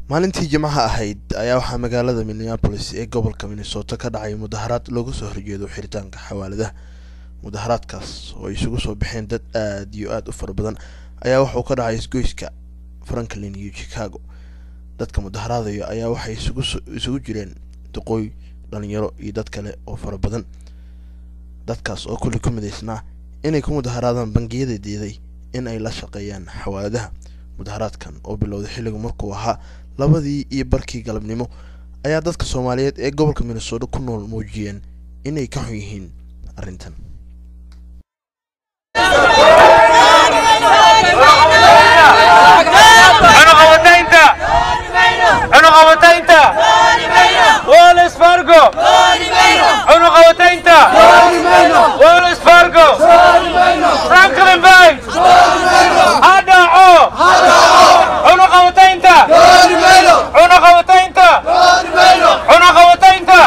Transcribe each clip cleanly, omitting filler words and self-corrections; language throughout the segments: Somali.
Maalintii Jimcaha ahayd ayaa waxaa magaalada Minneapolis ee gobolka Minnesota ka dhacay mudaharaad looga soo horjeedo xiritaanka xawaaladaha. Mudaharaadkaas oo ay isugu soo baxeen dad aad iyo aada u fara badan ayaa wuxuu ka dhacay isgoyska Franklin iyo Chicago. Dadka mudaharaadaya ayaa waxay isugu jireen duqooy, dhalinyaro iyo dad kale oo fara badan, dadkaas oo kulli ku midaysnaa inay ku mudaharaadaan bangiyada diiday in ay la shaqeeyaan xawaaladaha. Mudaharaadkan oo bilowday xilligu markuu ahaa 2:30 galabnimo ayaa dadka Soomaaliyeed ee gobolka Minnesota ku nool muujiyeen inay ka xun yihiin arrintan. Cunaqabataynta, cunaqabataynta, Wells Fargo, cunaqabataynta, Wells Fargo, Franklin Bank ha dhaco, cunaqabataynta, cunaqabataynta, cunaqabataynta.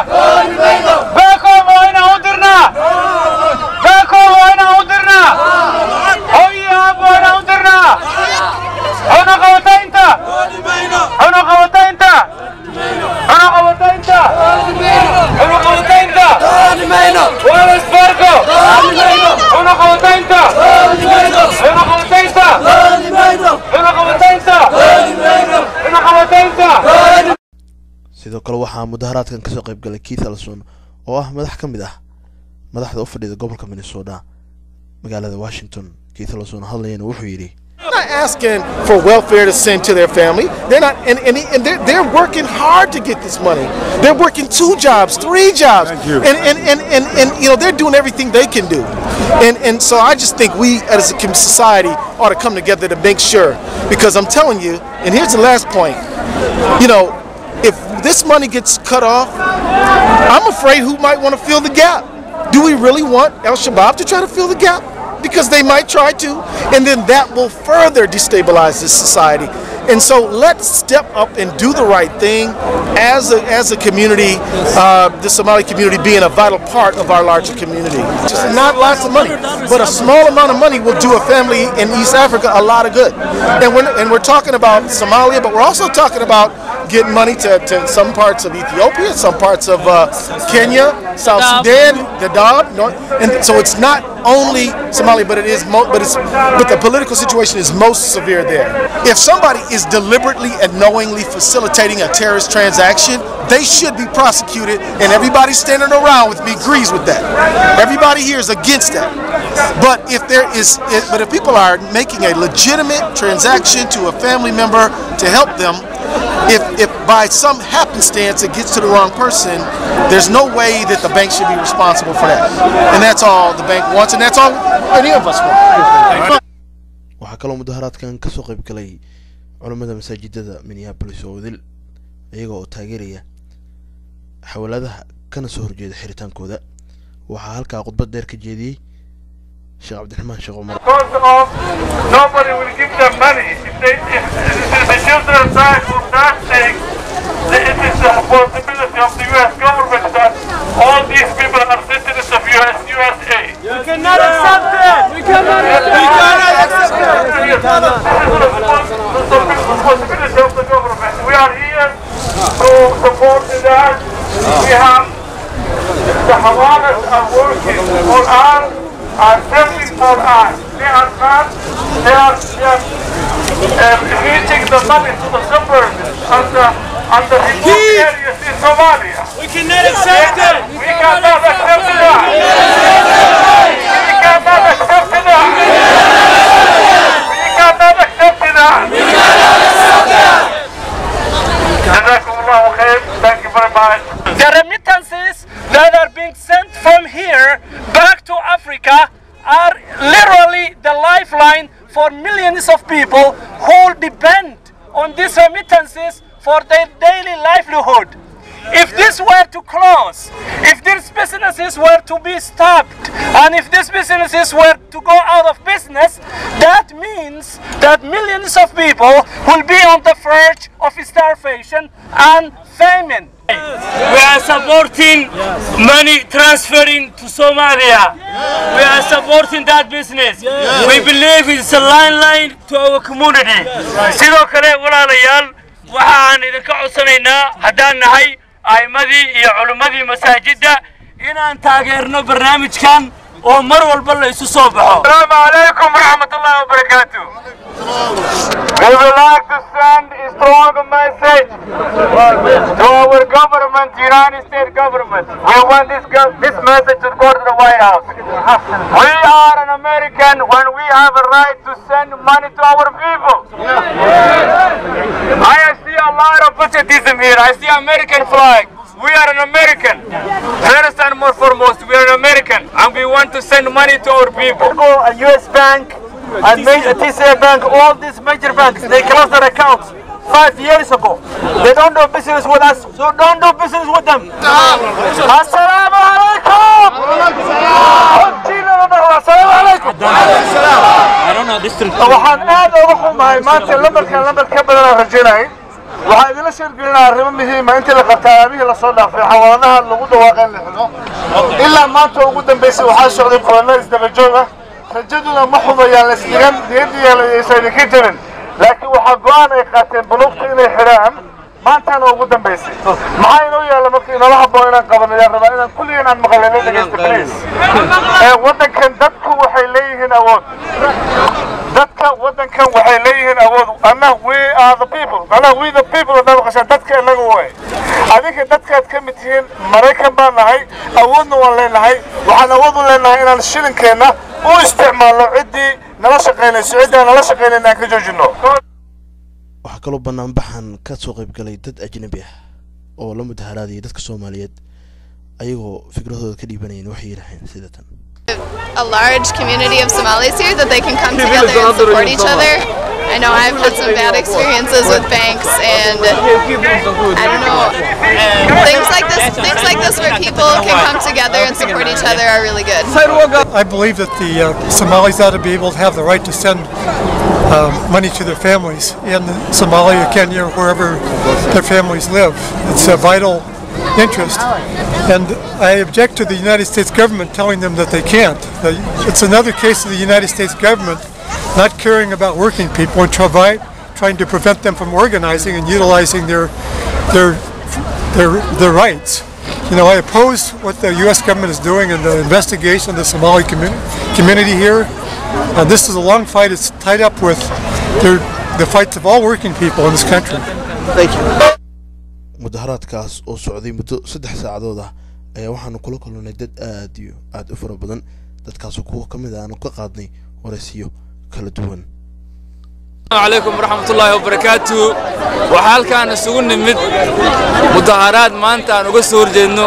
Back home waa inaan u dirnaa, back home waa inaan u dirnaa, hooyo aab waa inaan u dirnaa. Cunaqabataynta, cunaqabataynta, cunaqabataynta, cunaqabataynta, Wells Fargo, cunaqabataynta, cunaqabataynta, cunaqabataynta, cunaqabataynta. Sidoo kale waxaa mudaharaadkan kasoo qayb galay Keith Ellison oo ah madax ka mid ah madaxda u fadhida gobolka Minnesota magaalada Washington. Keith Ellison hadlayana wuxuu yidhi: Not asking for welfare to send to their family. They're not, and they're working hard to get this money. They're working two jobs, three jobs, Thank you. and they're doing everything they can do. And so I just think we as a society ought to come together to make sure, because I'm telling you, and here's the last point, if this money gets cut off, I'm afraid who might want to fill the gap. Do we really want Al Shabaab to try to fill the gap? Because they might try to, and then that will further destabilize this society. And so let's step up and do the right thing as a community, the Somali community being a vital part of our larger community. Just not lots of money, but a small amount of money will do a family in East Africa a lot of good. And we're talking about Somalia, but we're also talking about getting money to some parts of Ethiopia, some parts of Kenya, South Sudan, Dadaab, North, and so it's not only Somalia, but it is, mo- but it's, but the political situation is most severe there. If somebody is deliberately and knowingly facilitating a terrorist transaction, they should be prosecuted, and everybody standing around with me agrees with that. Everybody here is against that. But if people are making a legitimate transaction to a family member to help them, if by some happenstance it gets to the wrong person, there's no way that the bank should be responsible for that. And that's all the bank wants, and that's all any of us want. Waxaa kaloo mudaharaadkan kasoo qayb galay culammada masaajidada Minneapolis oo idil, iyaga oo taageeraya xawaaladaha kana soo horjeeda xiritaankooda. Waxaa halkaa khudbad dheer ka jeediyey Sheekh Cabdiraxmaan Sheekh Cumar. Because of nobody will give them money. If the children die for that sake, then it is the responsibility of the U.S. government that all these people are citizens of US, USA. We cannot accept it! We cannot accept it! This is the responsibility of the government. We are here to support that. We have the Hawalas are working for us, are serving for us. They are not, they are reaching the money to the suburbs and the remote areas in Somalia. We cannot accept it! We cannot accept that. We cannot accept that. We cannot accept that. جزاكم الله خير. Thank you very much. The remittances that are being sent from here back to Africa are literally the lifeline for millions of people who depend on these remittances for their daily livelihood. If this were to close, if these businesses were to be stopped, and if these businesses were to go out of business, that means that millions of people will be on the verge of starvation and famine. We are supporting money transferring to Somalia. We are supporting that business. We believe it's a lifeline to our community. Sidoo kale, walaalayaal, waxaan Waxaan idinka codsanaynaa haddaan nahay a'immadii iyo culimmadii masaajidda inaan taageerno barnaamijkan oo mar walba la isu soo baxo. Asalaamu calaykum waraxmatullaahi wabarakaatu. We would like to send a strong message to our government, United States government. We want this message to go to the White House. We are an American when we have a right to send money to our people. I see a lot of patriotism here. I see American flag. We are an American. First and more foremost, we are an American, and we want to send money to our people. A U.S. bank and TCA Bank, all these major banks, they closed their accounts 5 years ago. They don't do business with us, so don't do business with them. Assalamu alaikum! Assalamu alaikum! Waxaan aad uga xumahay maanta lambarkan lambar ka badan aan rajaynayay. Waxaan idinla sheergelinayaa arrimo muhiima intii la qabtay aabihii lasoo dhaafay xawaaladaha lagu dhawaaqay in la xidho ilaa maanta ugu dambeysay waxaa socday kulanno isdaba joog ah. Rajaduna ma xumayaan la isdhigan niyadiyaysa idinka jabin, laakiin waxaa go'aan ay qaateen buluugta inay xidhaan maantana ugu dambeysay. Maxaa inoo yaalla marka inoola habboon inaan qabano? Yaan rabaa inaan kulligeen aan maqalay la dhegeysta please. Waddankan dadku waxay leeyihiin awood. Dadka waddankan waxay leeyihiin awood. Anna we are the people, macnaha we the people haddaa maqashaan dadka inaga way. Adinka dadkaad ka mid tihiin Maraykan baan nahay, awoodna waan leenahay. Waxaan awood u leenahay inaan shilinkeenna u isticmaalno ciddii nala shaqaynayso, ciddii aan nala shaqaynayna aan ka joojino. Waxaa kaloo banaanbaxan ka soo qaybgalay dad ajnabi ah oo la mudaharaadayay dadka Soomaaliyeed ayagoo fikradooda ka dhiibanayeen. Waxay yidhaaheen sida tan. A large community of Somalis here, that they can come together and support each other. I know I've had some bad experiences with banks, and I don't know, things like this where people can come together and support each other are really good. I believe that the Somalis ought to be able to have the right to send money to their families in Somalia, Kenya, or wherever their families live. It's a vital interest. And I object to the United States government telling them that they can't. It's another case of the United States government not caring about working people and trying to prevent them from organizing and utilizing their rights. You know, I oppose what the U.S. government is doing in the investigation of the Somali community here. This is a long fight. It's tied up with the fights of all working people in this country. Thank you. Mudaharaadkaas oo socday muddo 3 saacadood ah ayaa waxaanu kula kulnay dad aad iyo aad u fara badan, dadkaasoo kuwa ka mid ah aanu ka qaadnay waraysiyo kala duwan. Calaykum waraxmatullaahi wabarakaatu. Waxaa halkaan isugu nimid mudaharaad maanta aan uga soo horjeedno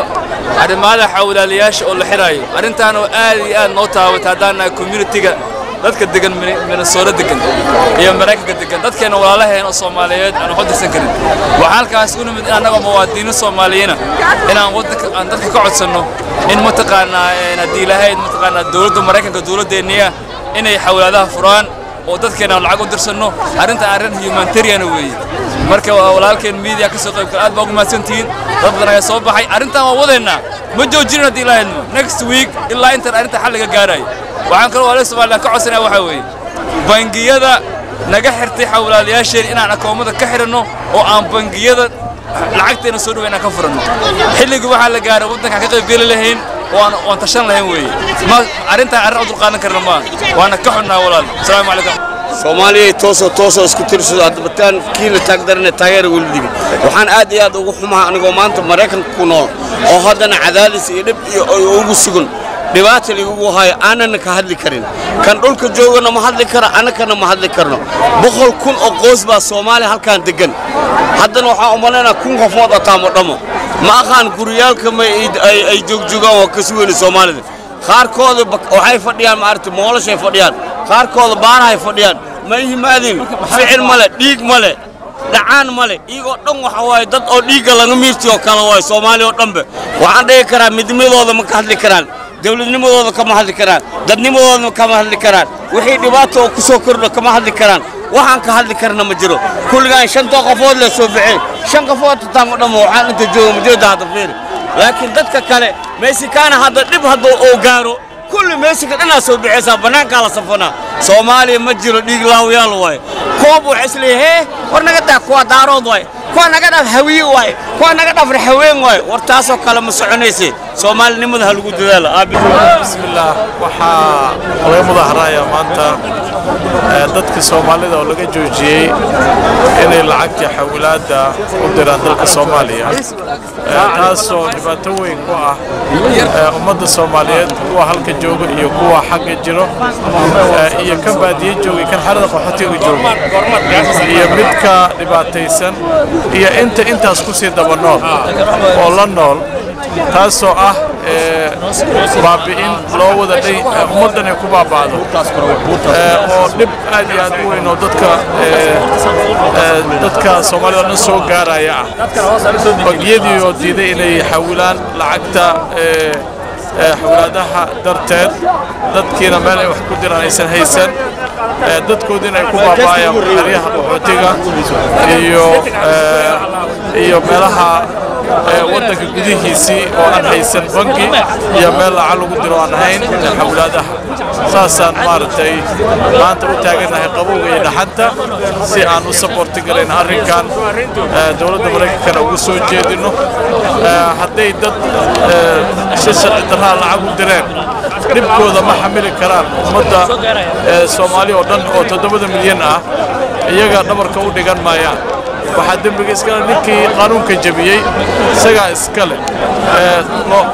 arrimaha xawlaalayaasha oo la xirayo. Arrintaan oo aad iyo aad noo taabatay haddaan nahay community-ga dadka degan Minnesota degan iyo Maraykanka degan, dadkeena walaalaheen oo Soomaaliyeed aan wax u dirsan karin. Waxaa halkaas u nimid annagoo muwaadiniin Soomaaliyiina inaan waddanka aan dadka ka codsanno in mataqaanaa haddii lahayd mataqaanaa dowladda Maraykanka dowladdeeniya inay xawlaadaha furaan oo dadkeena lacag u dirsanno. Arrintan arrin humanitarian weeye. Marka walaalkeen media ka soo qayb gala, aad baa ugu mahadsantihiin. Dad badan ayaa soo baxay. Arrintan waan wadaynaa, ma joojinin haddii lahaydmo next week ilaa intaan arrinta xal laga gaarayo. Waxaan kaloo walaal Soomaaliya ka codsanaya waxaa weeye bangiyada naga xirtay xawlaalayaasheen inaan akoomada ka xiranno oo aan bangiyada lacagteena soo dhow inaan ka furanno. Xilligii waxaa la gaaray waddanka ka qayb geli lahayn oo aan tashan lahayn weeye. Ma arrintan arrin u dulqaadan karna maaha, waana ka xunnaa walaal. Asalaamu calaykum. Soomaaliya toosoo toosoo isku tirsado hadbataan kii la taagdarana taageera weli dhigin. Waxaan aad iyo aad ugu xumaha anigoo maanta Maraykanka ku nool oo haddana cadaadis iyo dhib iyo ugu sugan dhibaata laigugu hayo aanana ka hadli karin. Kan dhulka joogana ma hadli karo, annakana ma hadli karno. 100,000 oo qoys baa Soomaaliya halkaan degan. Haddana waxaan u malaynaa 1000 qofood oo taamo dhamo ma aqaan guriyaalka ma ay joogjoogaan waa ka sugayna Soomaalida. Qaarkooda waxay fadhiyaan maaragtay moolashay fadhiyaan, qaarkooda baarahay fadhiyaan, ma yimaadin ficil male, dhiig male, dhacaan male, iyagoo dhan waxa waaye dad oo dhiigga laga miirtay oo kale waaye Soomaaliya oo dhanbe. Waxaan dhihi karaa midnimadooda ma ka hadli karaan, dowladnimadooda kama hadli karaan, dadnimadooda kama hadli karaan, wixii dhibaato oo ku soo kordho kama hadli karaan. Waxaan ka hadli karna ma jiro. Kulligaan 5 qofood la soo bixin, 5 qofood taamo dhammo waxaan inta joogo ma jeeda hadda fiiri. Laakiin dadka kale Mexicaana hadda dhib hadda oo gaaro kulli Mexica dhanaa soo bixaysaa, bannaankaa la safanaa. Soomaaliya ma jiro dhiig laawayaal waaye. Koob waxay isleeyihiin hee war naga daa kuwa daarood waaye, Kuwa naga dhaaf Hawiye waaye, kuwa naga dhaaf Raxaween waaye. War taasoo kale ma soconayse, Soomaalinimada ha lagu dadaalo. Bismillaah, waxaa laga mudaharayaa maanta dadka Soomaalida oo laga joojiyey inay lacagtii xawilaadda u diraan dalka Soomaaliya, taasoo dhibaato weyn ku ah ummadda Soomaaliyeed, kuwa halka jooga iyo kuwa xagga jiro iyo kan baadiye jooga iyo kan xerada qaxootiga jooga iyo midka dhibaataysan iyo inta intaas ku sii daba nool oo la nool, taasoo ah baabi'in loo wada dhay ummaddan ay ku baaba'do oo dhib aad iyo aad u weyn oo dadka Soomaalida dhan soo gaaraya ah. Bangiyadii oo diiday inay xawilaan lacagta xawilaadaha darteed, dadkiina meel ay wax ku diraan aysan haysan, dadkoodiina ay ku baaba'ayaan xeryaha qaxootiga iyo meelaha waddanka gudihiisii oo aan haysan bangi iyo meel lacag lagu diro aan ahayn xawilaadaha. Saasaan maaragtay maanta u taagannahay qabowga iyo dhaxanta si aan u saboorti garayn arrinkan, dowladda Maraykankana ugu soo jeedinno. Hadday dad si sharci darraa lacag u direen, dhibkooda ma xamili karaan ummadda Soomaali oo dhan oo 7 milyan ah, iyaga dhabarka u dhigan maayaan. Waxaa dembiga iskale ninkii qaanuunka jebiyey, isagaa iskale.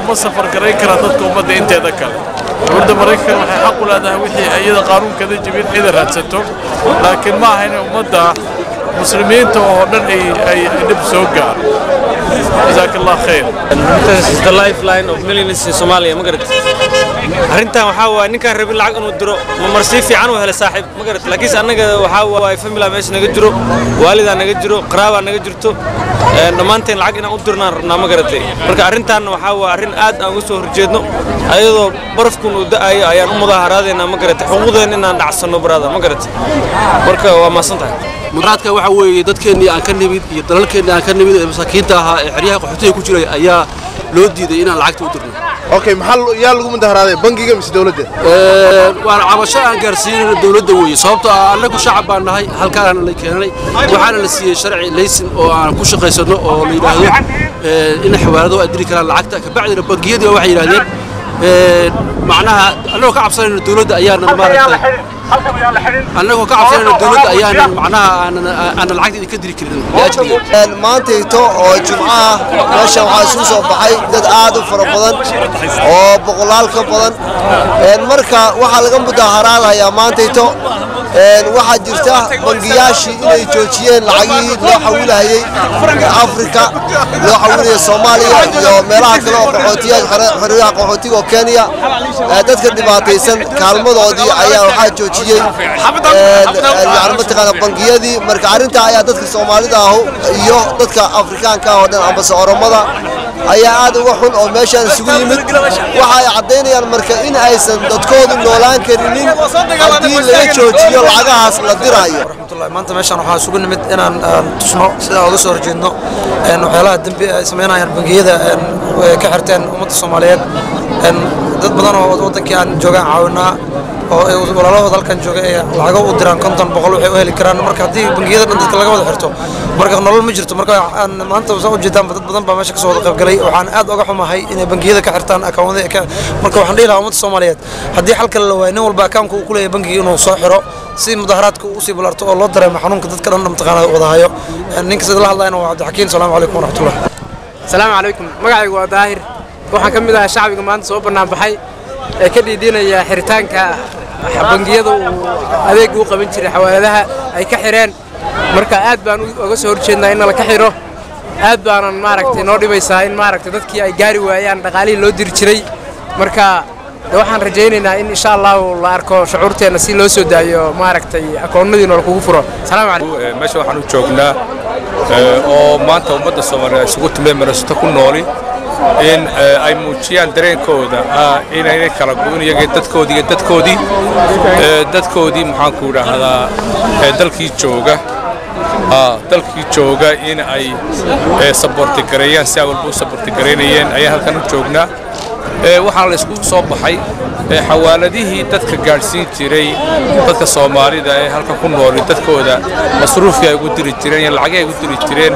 Ma safar garayn karaa dadka ummadda inteeda kale. Dowladda Maraykanka waxay xaq u leedahay wixii iyada qaanuunkeeda jebin ida raadsato, laakiin ma aha inay ummadda muslimiinta oo dhan ay dhib soo gaaro. Jazaak Allah khayr. This is the lifeline of millions in Somalia, ma garat. Arrintan waxaa waaye ninkaan rabin lacag inuu diro ma marsii fiican uu helay saaxiib, ma garat. Laakiinse annaga waxaa waaye family meesha naga jiro, waalidaa naga jiro, qaraabaa naga jirto, dhammaanteen lacag inaan u dirnaan rabnaa, ma garatay. Marka arrintan waxaa waaye arrin aad aan uga soo horjeedno, ayadoo barafkun uu da'ayo ayaan u mudaaharaadaynaa, ma garatay, xuquuqdeenna inaan dhacsanno brother, ma garatay. Marka waa mahadsan tahay. Mudaharaadka waxa weeye dadkeennii aan ka nimid iyo dalalkeennii aan ka nimid ee masaakiinta ahaa ee xeryaha qaxootiga ku jiray ayaa loo diiday inaan lacagta u dirno. Okay, maxaa yaa lagu mudaharaaday, bangiga mise dowladda? Waana cabasho aan gaarsiinayno dowladda weeye, sababtoo ah annagu shacab baan nahay, halkaana la keenay, waxaana la siiyey sharci laysin oo aan ku shaqaysano oo la yidhaahdo in xawaalado ay diri karaan lacagta. Kabacdina bangiyadii waxay yidhaahdeen macnaha annagoo ka cabsanayno dowladda ayaanan maaragtay, annagoo ka cabsanayno dowladda ayaanan macnaha aanan lacagta idinka diri karin liajligeed. Maantayto oo Jimco ah meeshan waxaa isugu soo baxay dad aad u fara badan oo boqolaal ka badan. Marka waxaa laga mudaharaadayaa maantayto, waxaa jirta bangiyaashii inay joojiyeen lacagihii loo xawilahayey Afrika, loo xawilayay Soomaaliya iyo meelaha kale oo qaxootiya, xeryaha qaxootiga oo Kenya. Dadka dhibaataysan kaalmadoodii ayaa waxaa joojiyey yani mataqaana bangiyadii. Marka arrintaa ayaa dadka Soomaalida ah iyo dadka Afrikaanka ah oo dhan ambase Oromada ayaa aad uga xun oo meeshaan isugu yimid. Waxa ay caddaynayaan marka in aysan dadkoodu noolaan karinin haddii laga joojiyo lacagahaas la diraayo. Maanta meeshaan waxaa isugu nimid inaan tusno sida uga soo horjeedno waxyaalaha dembi ay samaynayaan bangiyada ka xirteen ummadda Soomaaliyeed. Dad badan oo wadankii aan joogaan caawinaa oo walaalahooda halkan jooga ee lacago u diraan 50 100 waxay u heli karaan. Marka haddii bangiyada dhan dadka laga wada xirto, marka nolol ma jirto. Marka aan maanta soo ujeedaan dad badan baa meesha kasoo wada qaybgalay. Waxaan aad uga xumahay inay bangiyada ka xirtaan akawnada. Marka waxaan dhihi lahaa ummadda Soomaaliyeed haddii xal kale la waayo, nin walba akawnka uu ku leeyahay bangiga inuu soo xiro si mudaharaadka uu usii balaarto oo loo dareemo xanuunka dadka dhan mataqaanaa wada hayo. Ninka sida la hadlayana waa Cabdixakiin. Salaamu calaykum waraxmatullah. Asalaamu calaykum. Magacaygu waa Daahir, waxaan ka mid ahaa shacbiga maanta soo bannaan baxay ee ka dhiidinaya xiritaanka bangiyada uu adeeg u qaban jiray xawaaladaha ay ka xireen. Marka aad baan uga soo horjeednaa in nala ka xiro, aad baanan maaragtay noo dhibaysaa in maaragtay dadkii ay gaari waayaan dhaqaalihii loo diri jiray. Marka waxaan rajaynaynaa in insha Allahu la arko shucuurteenna si loo soo daayo maaragtay akoonnadiina lakugu furo. Salaamu calaykum. Meesha waxaan u joognaa oo maanta ummadda Soomaaliyeed isugu timid Minnesota ku nooli in ay muujiyaan dareenkooda inaynay kala go'in iyaga dadkoodii iyo dadkoodii maxaan ku idhaahdaa dalkii jooga dalkii jooga in ay saboorti gareeyaan si ay walba u saboorti gareynayeen ayaan halkan u joognaa. Waxaa la isku soo baxay xawaaladihii dadka gaadhsiin jiray dadka Soomaalida ee halka ku nool, dadkooda masruufkii ay ugu diri jireen iyo lacagii ay ugu diri jireen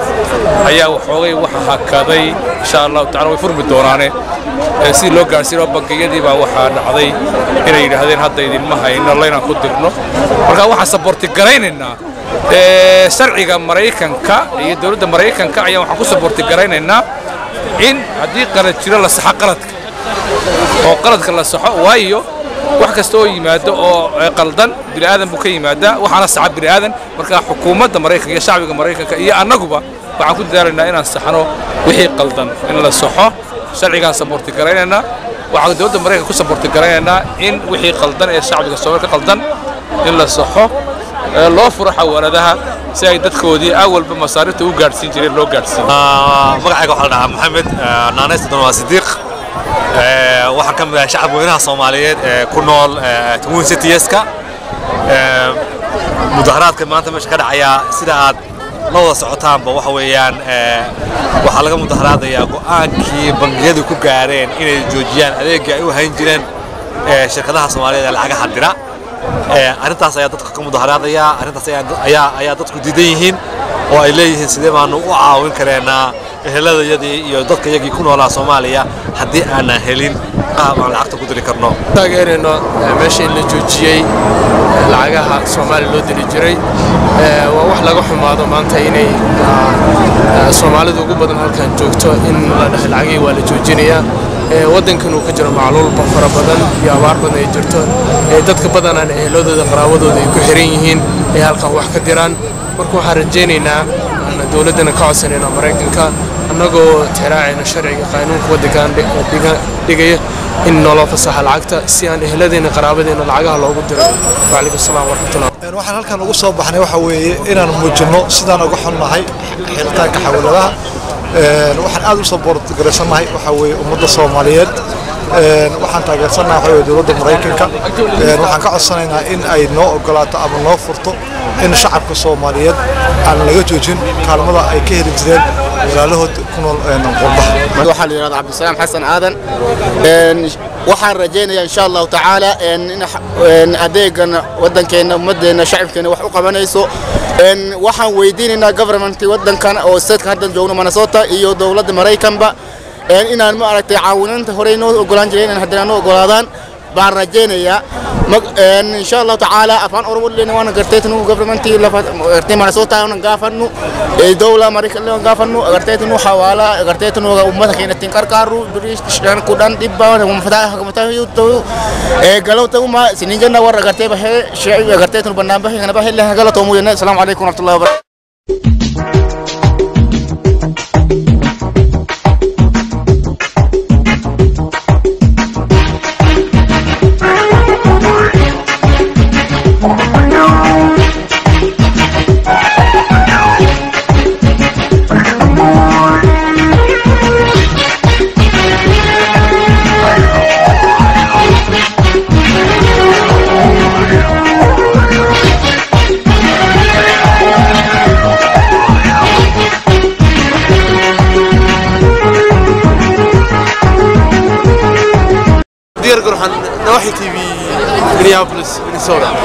ayaa waxoogay waxa hakaday. Insha Allahu tacaala way furmi doonaane si loo gaadhsiino. Bangiyadii baa waxaa dhacday inay yidhaahdeen hadda idinma hayno laynaan ku dirno. Marka waxaan saboorti garaynaynaa sharciga Maraykanka iyo dowladda Maraykanka ayaa waxaan ku saboorti garaynaynaa in haddii qalad jiro la saxo qaladka, oo qaladka la saxo, waayo wax kasta oo yimaado oo qaldan bini aadan buu ka yimaadaa, waxaana saxa bini aadan. Marka xukuumadda Maraykanka iyo shacbiga Maraykanka iyo annaguba waxaan ku dadaalaynaa inaan saxno wixii qaldan, in la saxo sharcigaan saboorti garaynaynaa. Waxaan dowladda Maraykanka ku saboorti garaynaynaa in wixii qaldan ee shacbiga Soomaaliya ka qaldan in la saxo, loo furo xawaaladaha si ay dadkoodii awalba masaariifta u gaadhsiin jireen loo gaadhsiiyo. Magacayga waxaa la dhahaa Maxamed, naanaysta waa Sidiiq. Waxaan ka mid ahay shacab weynaha Soomaaliyeed ee ku nool Twin Citieska. Mudaharaadka maanta meesha ka dhacaya, sida aad la wada socotaanba, waxa weeyaan waxaa laga mudaharaadayaa go'aankii bangiyadu ku gaareen inay joojiyaan adeegii ay u hayn jireen shirkadaha Soomaaliyeed ee lacagaha dira. Arrintaas ayaa dadka ka mudaharaadaya, arrintaas ayaa dadku diidan yihiin oo ay leeyihiin sidee baanu u caawin kareennaa eheladayadii iyo dadka yagii ku noolaa Soomaaliya haddii aanan helin qaab aan lacagta ku diri karno. Taageerayno meesha in la joojiyey lacagaha Soomaaliya loo diri jiray. Waa wax laga xumaado maanta inay Soomaalidu ugu badan halkan joogto in la dhahay lacagihii waa la joojinayaa. Waddankan uu ka jiro macluul fara badan iyo abaar badan ay jirto, dadka badanaan eheladooda qaraabadooda ay ku xiran yihiin ay halkan wax ka diraan. Marka waxaan rajaynaynaa dowladdana ka codsanayna Maraykanka, annagoo tixraacayna sharciga qaanuunka waddankan dhigaya, in naloo fasaxa lacagta si aan eheladeena qaraabadeena lacagaha loogu diro. Wacalaykum salaam waraxmatullah. Waxaan halkan ugu soo baxnay waxa weeye inaan muujinno sidaan uga xunnahay xiritaanka xawaaladaha. Waxaan aad u saboort garaysannahay waxa weeye ummadda Soomaaliyeed. Waxaan taageersannahay waxa weeye dowladda Maraykanka. Waxaan ka codsanaynaa in ay noo ogolaato ama noo furto in shacabka Soomaaliyeed aan laga joojin kaalmada ay ka heli jireen walaalahood ku nool qurbaha. Waxaa la yidhahdaa Cabdisalaam Xasan Aadan. Waxaan rajaynayaa insha Allahu tacaala in adeegan waddankeenna, ummadeenna, shacabkeenna wax u qabanayso. Waxaan weydiinaynaa governmentkii waddankan oo stateka haddan joogno Minnesota iyo dowladda Maraykanba inaan ma aragtay caawinanta horey noo ogolaan jireen inaan haddana noo ogolaadaan baan rajaynayaa insha Allahu tacaala. Afaan Oromo illee waan garteetinu governmentii lafa gartee Minnesota waan gaafannu, dowla Maraykan waan gaafannu, garteetinu xawaala garteetinu ummata keenya ittiin qarqaarru birii 5 10 dhibba ummata hagamataa ta'u galatooma isiniin jenna. Warra gartee bahee garteetinu bannaan bahee kana bahee illee galatoomu jenna. Asalaamu calaykum warahmatullahi wabarakatuh. Diyaar Gurxan, Nawaaxi TV, Minneapolis, Minnesota.